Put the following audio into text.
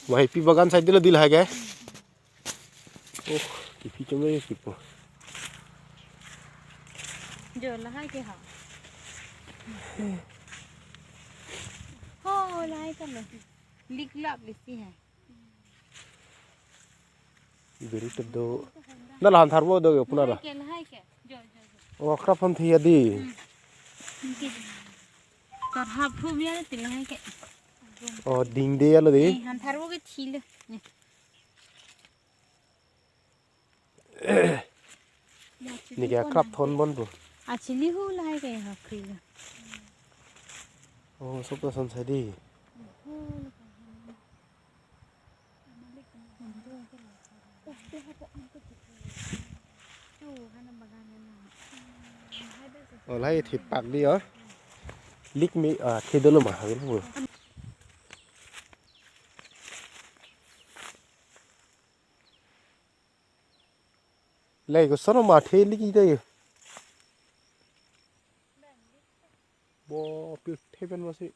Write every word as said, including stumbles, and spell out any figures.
Mahipi bagan side lo di lahai ke. Oh, kipi chom le kipo. Jo lahai ke ha. Ho lahai ke lo. Lik lap lesi hai. Beri tedo. Na lahan tharbo do ke puna la. Lahai ke, lahai ke. Jo, jo, jo. Oh, krap aphan thi adi. Hmm. Oke. Tar hap hum ya ti lahai ke. Oh, ding de ya lo di. Eh, han tharbo ke thi lo. Ni. Neke krap thon bon po. Achili hu lahai ke ha kri lo. Oh, sob ta son sai di. Oh, lahai thepak di, oh. Lik me, ah, the dolo ma, ha, lo. Lahai koson ma the lik ida yo. Bo, pi the pen masi.